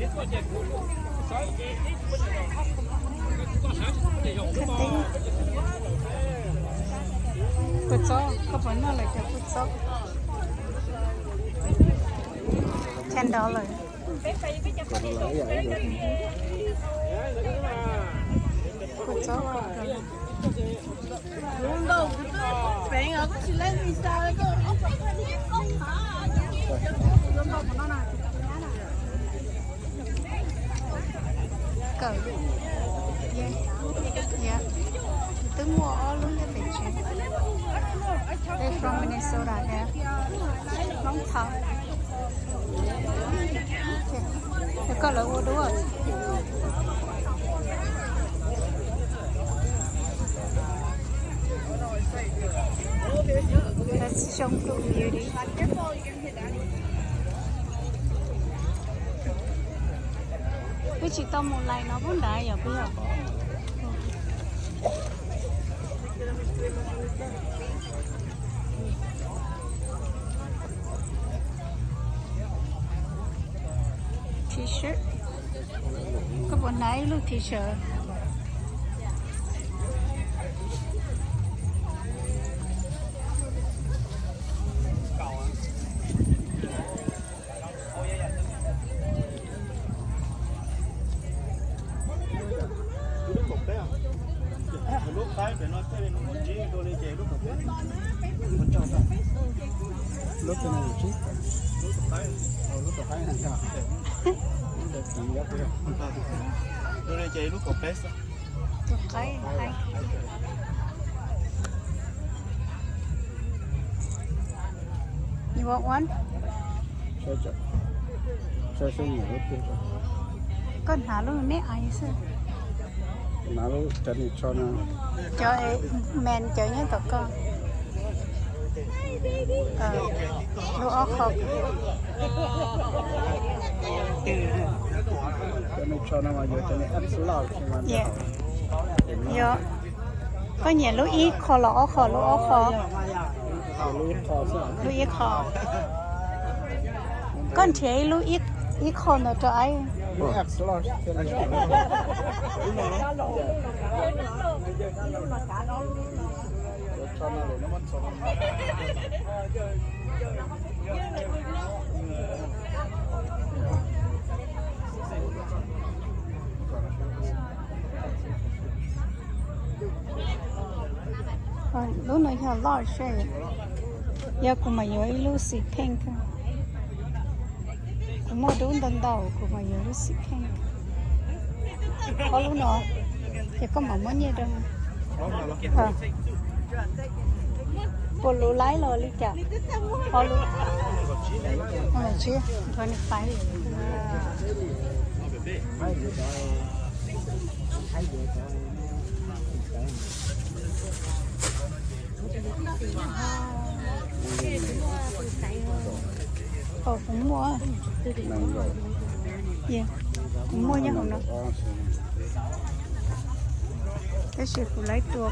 Kua txob, koj puas noj lawm cov kua txob? Ten dollars. Kua txob kua txob. Kawm, yeah, yeah. Twb muaj ob lub nyob pem tsev. They from Minnesota thiab. Hmoob thaum. Koj lawv ua duab. That's Xyoo Kum Beauty. Wb tsis tau mus lais no pub nrad yom, pub yom. T-shirt. Koj puas hnav ib lub t-shirt? Lub tus no yus tsib, lub tus qaib, lub tus qaib na. Tus qaib hais. You want one? Koj hnav lub me me xwb. Cov men cov nyob tom koj. Lub ob qho. Yog koj nyiam lub ib qho los ob qho, lub ob qho? Lub ib qho. Koj nrhiav ib lub ib qho ntawd rau ai. Lub no yog large. Yog kuv mam yuav ib lub xim pink. Kuv muaj dub ntau ntau, kuv mam yuav lub xim pink. Ob lub no, ces koj mam muab nyiaj rau. Puas luv laib los li cas? Ob lub, twenty five. Kuv muaj, kuv muaj nyob hauv no, tab sis kuv laib tua.